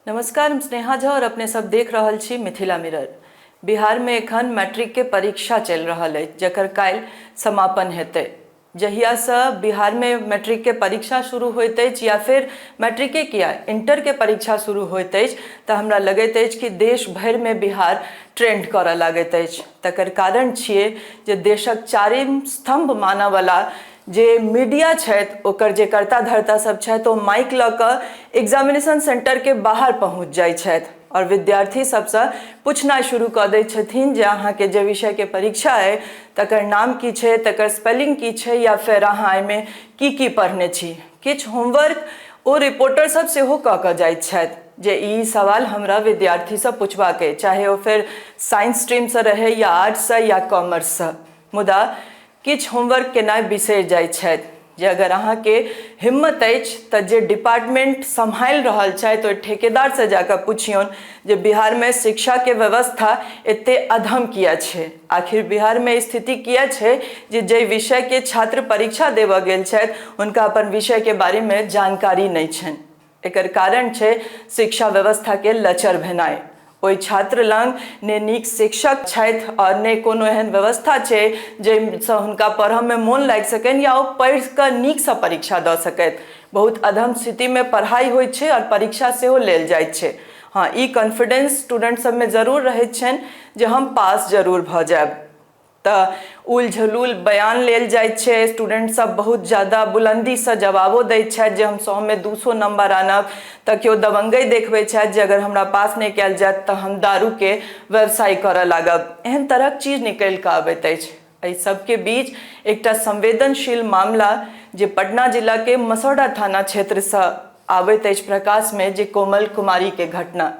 नमस्कार, हम स्नेहा झा और अपने सब देख रहल छी मिथिला मिरर। बिहार में एखन मैट्रिक के परीक्षा चलि रहल अछि, जकर काल्हि समापन हेतै। जहियासँ बिहारमे मैट्रिकके परीक्षा शुरू होइत अछि या फेर मैट्रिके किया, इंटरके परीक्षा शुरू होइत अछि, तऽ हमरा लगैत अछि कि देश भरिमे बिहार ट्रेंड करऽ लागैत अछि। तकर कारण छियै जे देशक चारिम स्तम्भ मानऽवला जे मीडिया छथि, ओकर जे कर्ता धर्ता सब छथि, ओ माइक लऽ कऽ एग्जामिनेशन सेंटरके बाहर पहुँच जाइ छथि आओर विद्यार्थी सबसँ पूछनाइ शुरू कऽ दै छथिन जे अहाँके जे विषयके परीक्षा अइ तकर नाम की छै, तकर स्पेलिंग की छै, या फेर अहाँ एहिमे की की पढ़ने छी। किछु होमवर्क ओ रिपोर्टर सब सेहो कऽ कऽ जाइत छथि जे ई सवाल हमरा विद्यार्थीसँ पुछबाक अइ, चाहे ओ फेर साइंस स्ट्रीमसँ रहै या आर्ट्ससँ या कॉमर्ससँ। मुदा किछु होमवर्क केनाइ बिसरि जाइत छथि जे अगर अहाँके हिम्मत अछि तऽ जे डिपार्टमेंट सम्हालि रहल छथि ओहि ठेकेदारसँ जाकऽ पुछियौन जे बिहारमे शिक्षाके व्यवस्था एते अधम किया छै, आखिर बिहारमे स्थिति किया छै जे जाहि विषयके छात्र परीक्षा देबऽ गेल छथि हुनका अपन विषयके बारेमे जानकारी नहि छनि। एकर कारण छै शिक्षा व्यवस्थाके लचर भेनाइ। ओहि छात्र लग ने नीक शिक्षक छथि आओर ने कोनो एहन व्यवस्था छै जाहिसँ हुनका पढ़ऽमे मोन लागि सकनि या ओ पढ़ि कऽ नीकसँ परीक्षा दऽ सकथि। बहुत अधम स्थितिमे पढ़ाइ होइ छै आओर परीक्षा सेहो लेल जाइत छै। हँ, ई कॉन्फिडेंस स्टूडेंट सबमे जरूर रहैत छनि जे हम पास जरूर भऽ जायब। तऽ उल झलूल बयान लेल जाइत छै, स्टूडेंट सब बहुत ज्यादा बुलन्दीसँ जवाबो दैत छथि जे हम 100मे 200 नम्बर आनब, तऽ केओ दबंगई देखबै छथि जे अगर हमरा पास नहि कयल जायत तऽ हम दारूके व्यवसाय करऽ लागब। एहन तरहक चीज निकलि कऽ अबैत अछि। एहि सबके बीच एकटा संवेदनशील मामला जे पटना जिलाके मसौढ़ा थाना क्षेत्रसँ आबैत अछि प्रकाशमे, जे कोमल कुमारीके घटना,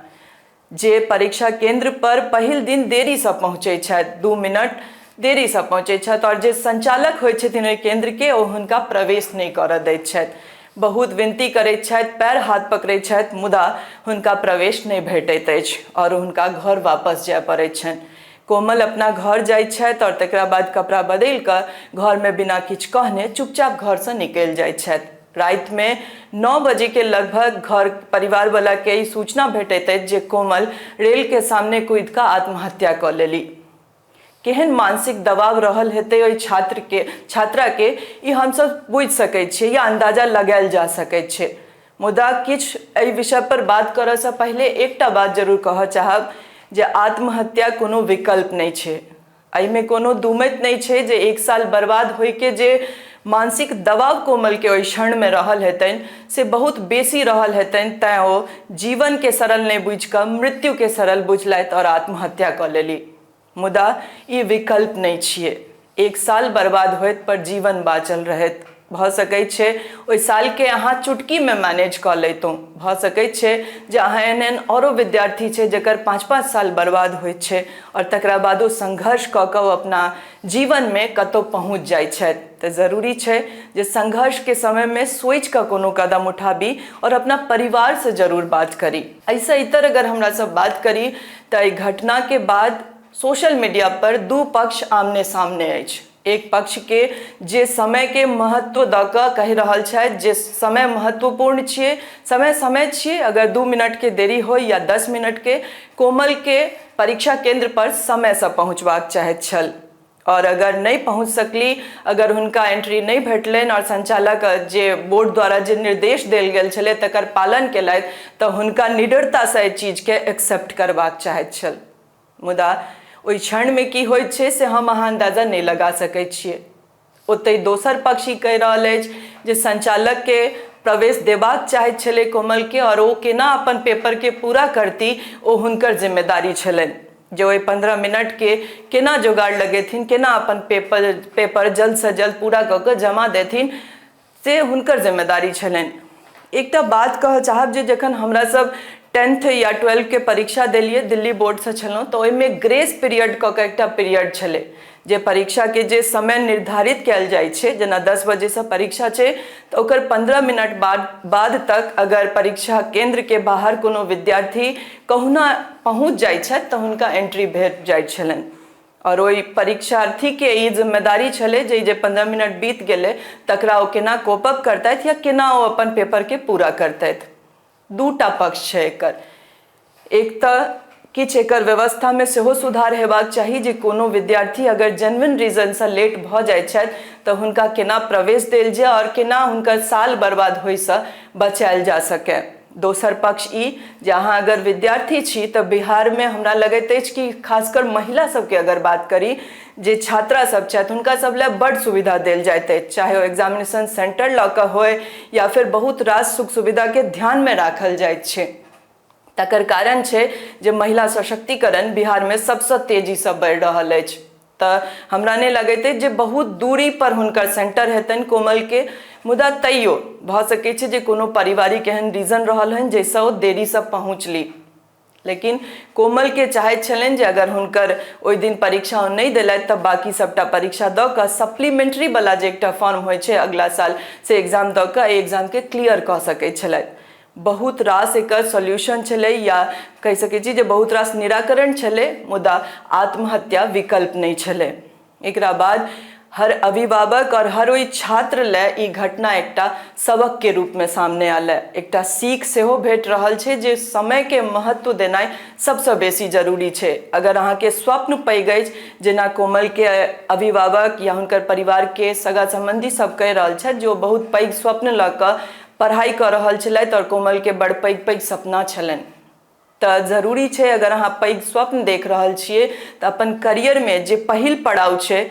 जे परीक्षा केंद्र पर पहिल दिन देरीसँ पहुँचै छथि, 2 मिनट देरीसँ पहुँचै छथि आओर जे संचालक होइ छथिन ओहि केंद्रके ओ हुनका प्रवेश नहि करऽ दैत छथि। बहुत विनती करैत छथि, पैर हाथ पकड़ैत छथि, मुदा हुनका प्रवेश नहि भेटैत अछि आओर हुनका घर वापस जाय पड़ैत छनि। कोमल अपना घर जाइत छथि आओर तकरा बाद कपड़ा बदलि कऽ घरमे बिना किछु कहने चुपचाप घरसँ निकलि जाइत छथि। रातिमे 9 बजेके लगभग घर परिवारवलाके ई सूचना भेटैत अछि जे कोमल रेलके सामने कूदि कऽ आत्महत्या कऽ लेली। केहन मानसिक दबाव रहल हेतै ओहि छात्रके, छात्राके, ई हमसभ बुझि सकै छियै या अन्दाजा लगायल जा सकैत छै। मुदा किछु एहि विषय पर बात करऽसँ पहिले एकटा बात जरूर कहऽ चाहब जे आत्महत्या कोनो विकल्प नहि छै। एहिमे कोनो दूमति नहि छै जे एक साल बर्बाद होइके जे मानसिक दबाव कोमलके ओहि क्षणमे रहल हेतनि से बहुत बेसी रहल हेतनि, तैँ ओ जीवनके सरल नहि बुझि कऽ मृत्युके सरल बुझलथि आओर आत्महत्या कऽ लेली। मुदा ई विकल्प नहि छियै। एक साल बर्बाद होइत पर जीवन बाँचल रहैत। भऽ सकै छै ओहि सालके अहाँ चुटकीमे मैनेज कऽ लैतहुँ, भऽ सकै छै जे अहाँ एहन एहन आओरो विद्यार्थी छै जकर 5-5 साल बर्बाद होइत छै आओर तकरा बादो संघर्ष कऽ कऽ ओ अपना जीवनमे कतहु पहुँच जाइ छथि। तऽ जरूरी छै जे संघर्षके समयमे सोचि कऽ कोनो कदम उठाबी आओर अपना परिवारसँ जरूर बात करी। एहिसँ इतर अगर हमरा सब बात करी तऽ एहि घटनाके बाद सोशल मीडिया पर दू पक्ष आमने सामने अछि। एक पक्षके जे समयके महत्व दऽ कऽ कहि रहल छथि जे समय महत्वपूर्ण छियै, समय समय छियै, अगर 2 मिनटके देरी होइ या 10 मिनटके, कोमलके परीक्षा केन्द्र पर समयसँ पहुँचबाक चाहैत छल आओर अगर नहि पहुँच सकली, अगर हुनका एंट्री नहि भेटलनि आओर संचालक जे बोर्ड द्वारा जे निर्देश देल गेल छलै तकर पालन केलथि तऽ हुनका निडरतासँ एहि चीजके एक्सेप्ट करबाक चाहैत छल। मुदा ओहि क्षणमे की होइत छै से हम अहाँ अन्दाजा नहि लगा सकै छियै। ओतहि दोसर पक्ष ई कहि रहल अछि जे संचालकके प्रवेश देबाक चाहैत छलै कोमलके आओर ओ केना अपन पेपरके पूरा करती ओ हुनकर जिम्मेदारी छलनि जे ओहि 15 मिनटके केना जोगाड़ लगेथिन, केना अपन पेपर जल्दसँ जल्द पूरा कऽ कऽ जमा देथिन से हुनकर जिम्मेदारी छलनि। एकटा बात कहऽ चाहब जे जखन हमरा सब 10th या 12th के परीक्षा देलियै, दिल्ली बोर्डसँ छलहुँ, तऽ ओहिमे ग्रेस पीरियड कऽ कऽ एकटा पीरियड छलै जे परीक्षाके जे समय निर्धारित कयल जाइ छै, जेना 10 बजेसँ परीक्षा छै तऽ ओकर 15 मिनट बाद तक अगर परीक्षा केन्द्रके बाहर कोनो विद्यार्थी कहुना पहुँच जाइ छथि तऽ हुनका एंट्री भेट जाइत छलनि। आओर ओहि परीक्षार्थीके ई जिम्मेदारी छलै जे ई जे 15 मिनट बीत गेलै तकरा ओ केना कोप अप करतथि या केना ओ अपन पेपरके पूरा करतथि। दूटा पक्ष छै एकर। एक तऽ किछु एकर व्यवस्थामे सेहो सुधार हेबाक चाही जे कोनो विद्यार्थी अगर जेन्युइन रीजनसँ लेट भऽ जाइत छथि तऽ हुनका केना प्रवेश देल जाय आओर केना हुनकर साल बर्बाद होइसँ बचायल जा सकय। दोसर पक्ष ई जे अहाँ अगर विद्यार्थी छी तऽ बिहारमे हमरा लगैत अछि कि खासकर महिला सबके अगर बात करी, जे छात्रा सब छथि हुनका सब लए बड्ड सुविधा देल जाइत अछि, चाहे ओ एग्जामिनेशन सेंटर लऽ कऽ होय या फेर बहुत रास सुख सुविधाके ध्यानमे राखल जाइत छै। तकर कारण छै जे महिला सशक्तिकरण बिहारमे सबसँ तेजीसँ बढ़ि रहल अछि। तऽ हमरा नहि लगैत अछि जे बहुत दूरी पर हुनकर सेंटर हेतनि कोमलके, मुदा तैयो भऽ सकै छै जे कोनो पारिवारिक एहन रीजन रहल हन जाहिसँ ओ देरीसँ पहुँचली। लेकिन कोमलके चाहैत छलनि जे अगर हुनकर ओहि दिन परीक्षा ओ नहि देलथि तऽ बाँकी सभटा परीक्षा दऽ कऽ सप्लीमेंट्री वला जे एकटा फॉर्म होइ छै अगिला साल से एग्जाम दऽ कऽ एहि एग्जामके क्लियर कऽ सकैत छलथि। बहुत रास एकर सॉल्यूशन छलै या कहि सकै छी जे बहुत रास निराकरण छलै, मुदा आत्महत्या विकल्प नहि छलै। एकरा बाद हर अभिभावक आओर हर ओहि छात्र लए ई घटना एकटा सबकके रूपमे सामने आयल हँ। एकटा सीख सेहो भेट रहल छै जे समयके महत्व देनाइ सबसँ बेसी जरूरी छै। अगर अहाँके स्वप्न पैघ अछि, जेना कोमलके अभिभावक या हुनकर परिवारके सगा सम्बन्धी सब कहि रहल छथि जे ओ बहुत पैघ स्वप्न लऽ कऽ पढ़ाइ कऽ रहल छलथि आओर कोमलके बड़ पैघ पैघ सपना छलनि, तऽ जरूरी छै अगर अहाँ पैघ स्वप्न देख रहल छियै तऽ अपन करियरमे जे पहिल पड़ाव छै,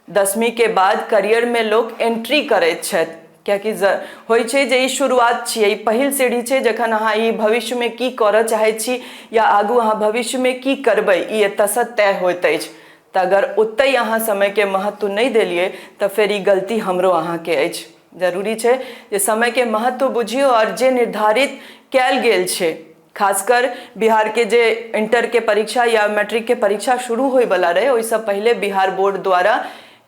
10वींके बाद करियरमे लोक एंट्री करैत छथि, कियाकि होइ छै जे ई शुरुआत छियै, ई पहिल सीढ़ी छै। जखन अहाँ ई भविष्यमे की करऽ चाहै छी या आगू अहाँ भविष्यमे की करबै, ई एतऽसँ तय होइत अछि। तऽ अगर ओतहि अहाँ समयके महत्व नहि देलियै तऽ फेर ई गलती हमरो अहाँके अछि। जरूरी छै जे समयके महत्व बुझियौ आओर जे निर्धारित कयल गेल छै, खासकर बिहारके जे इंटरके परीक्षा या मैट्रिकके परीक्षा शुरू होइवला रहै ओहिसँ पहिले बिहार बोर्ड द्वारा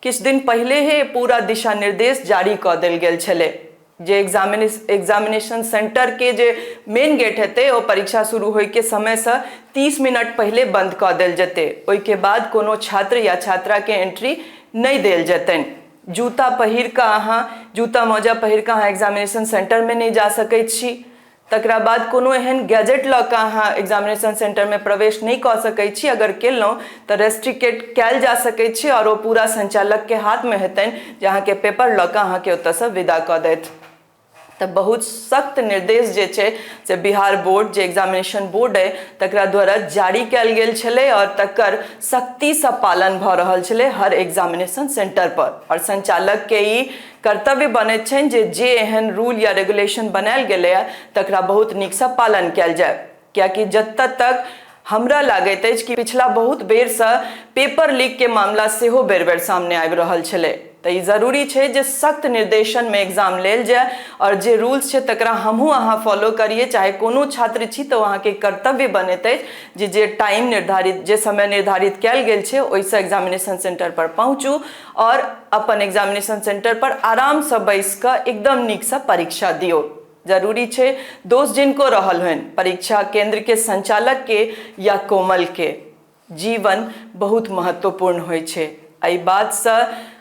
किछु दिन पहिले ही पूरा दिशा निर्देश जारी कऽ देल गेल छलै जे एग्जामिनेशन सेंटरके जे मेन गेट हेतै ओ परीक्षा शुरू होइके समयसँ 30 मिनट पहिले बन्द कऽ देल जेतै। ओहिके बाद कोनो छात्र या छात्राके एंट्री नहि देल जेतनि। जूता पहिर कऽ अहाँ, जूता मोजा पहिर कऽ अहाँ एग्जामिनेशन सेंटरमे नहि जा सकै छी। तकरा बाद कोनो एहन गैजेट लऽ कऽ अहाँ एग्जामिनेशन सेंटरमे प्रवेश नहि कऽ सकै छी। अगर केलहुँ तऽ रेस्ट्रिकेट कयल जा सकै छै आओर ओ पूरा संचालकके हाथमे हेतनि जे अहाँके पेपर लऽ कऽ अहाँके ओतऽसँ विदा कऽ देत। तऽ बहुत सख्त निर्देश जे छै से बिहार बोर्ड जे एग्जामिनेशन बोर्ड अइ तकरा द्वारा जारी कयल गेल छलै आओर तकर सख्तीसँ पालन भऽ रहल छलै हर एग्जामिनेशन सेंटर पर। आओर संचालकके ई कर्तव्य बनैत छनि जे जे एहन रूल या रेगुलेशन बनायल गेलैए तकरा बहुत नीकसँ पालन कयल जाय, कियाकि जतऽ तक हमरा लागैत अछि कि पिछला बहुत बेरसँ पेपर लीकके मामला सेहो बेर बेर सामने आबि रहल छलै। तऽ ई जरूरी छै जे सख्त निर्देशनमे एग्जाम लेल जाय आओर जे रूल्स छै तकरा हमहूँ अहाँ फॉलो करियै। चाहे कोनो छात्र छी तऽ ओ अहाँके कर्तव्य बनैत अछि जे जे टाइम निर्धारित, जे समय निर्धारित कयल गेल छै ओहिसँ एग्जामिनेशन सेंटर पर पहुँचू आओर अपन एग्जामिनेशन सेंटर पर आरामसँ बैसि कऽ एकदम नीकसँ परीक्षा दियौ। जरूरी छै दोष जिनको रहल होइन, परीक्षा केंद्रके संचालकके या कोमलके, जीवन बहुत महत्वपूर्ण होइ छै। एहि बातसँ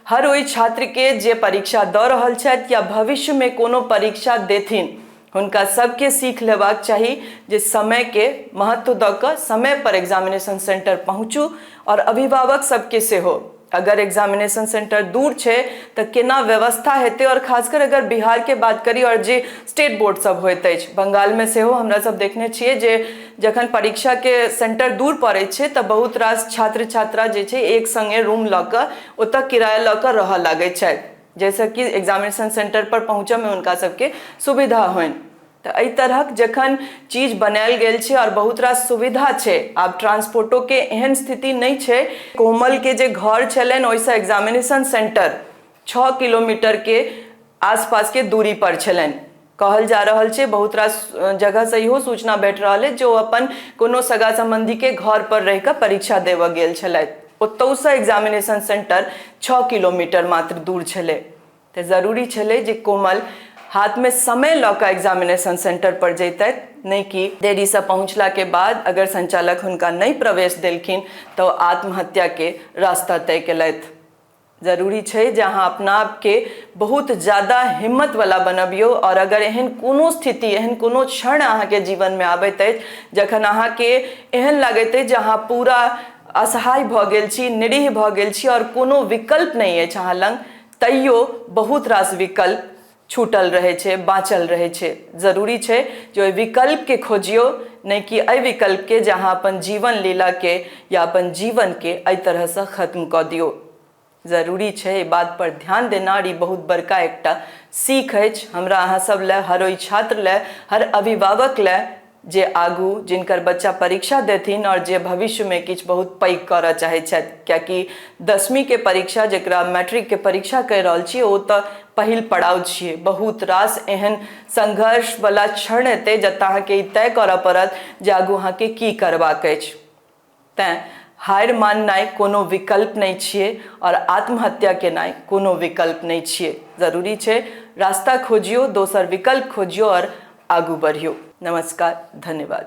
हर ओहि छात्रके जे परीक्षा दऽ रहल छथि या भविष्यमे कोनो परीक्षा देथिन, हुनका सबके सीख लेबाक चाही जे समयके महत्व दऽ कऽ समयपर एग्जामिनेशन सेंटर पहुँचू। आओर अभिभावक सबके सेहो अगर एग्जामिनेशन सेंटर दूर छै तऽ केना व्यवस्था हेतै, आओर खासकर अगर बिहारके बात करी आओर जे स्टेट बोर्ड सब होइत अछि, बंगालमे सेहो हमरा सब देखने छियै जे जखन परीक्षाके सेंटर दूर पड़ै छै तऽ बहुत रास छात्र छात्रा जे छै एक सङ्गे रूम लऽ कऽ ओतऽ किराया लऽ कऽ रहऽ लागै छथि, जाहिसँ कि एग्जामिनेशन सेंटर पर पहुँचऽमे हुनका सबके सुविधा होइन। तऽ एहि तरहक जखन चीज बनायल गेल छै आओर बहुत रास सुविधा छै, आब ट्रांसपोर्टोके एहन स्थिति नहि छै। कोमलके जे घर छलनि ओहिसँ एग्जामिनेशन सेंटर 6 किलोमीटरके आसपासके दूरी पर छलनि। कहल जा रहल छै, बहुत रास जगहसँ इहो सूचना भेट रहल अछि जे ओ अपन कोनो सगा सम्बन्धीके घर पर रहि कऽ परीक्षा देबऽ गेल छलथि। ओतहुसँ एग्जामिनेशन सेंटर 6 किलोमीटर मात्र दूर छलै। तऽ जरूरी छलै जे कोमल हाथमे समय लऽ कऽ एग्जामिनेशन सेंटर पर जैतथि, नहि कि देरीसँ पहुँचलाके बाद अगर संचालक हुनका नहि प्रवेश देलखिन तऽ ओ आत्महत्याके रास्ता तय केलथि। जरूरी छै जे अहाँ अपना आपके बहुत ज्यादा हिम्मतवला बनबियौ। आओर अगर एहन कोनो स्थिति, एहन कोनो क्षण अहाँके जीवनमे आबैत अछि जखन अहाँके एहन लागैत अछि जे अहाँ पूरा असहाय भऽ गेल छी, निरीह भऽ गेल छी आओर कोनो विकल्प नहि अछि अहाँ लग, तैयो बहुत रास विकल्प छूटल रहै छै, बाँचल रहै छै। जरूरी छै जे ओहि विकल्पके खोजियौ, नहि कि एहि विकल्पके जे अहाँ अपन जीवन लीलाके या अपन जीवनके एहि तरहसँ खत्म कऽ दियौ। जरूरी छै एहि बात पर ध्यान देना, आओर ई बहुत बड़का एकटा सीख अछि हमरा अहाँ सब लए, हर ओहि छात्र लए, हर अभिभावक लए जे आगू जिनकर बच्चा परीक्षा देथिन आओर जे भविष्यमे किछु बहुत पैघ करऽ चाहै छथि। कियाकि 10वींके परीक्षा, जकरा मैट्रिकके परीक्षा कहि रहल छी, ओ तऽ पहिल पड़ाव छियै। बहुत रास एहन संघर्षवला क्षण एतै जतऽ अहाँके ई तय करऽ पड़त जे आगू अहाँके की करबाक अछि। तैँ हारि माननाइ कोनो विकल्प नहि छियै आओर आत्महत्या केनाइ कोनो विकल्प नहि छियै। जरूरी छै रास्ता खोजियौ, दोसर विकल्प खोजियौ आओर आगू बढ़ियौ। नमस्कार, धन्यवाद।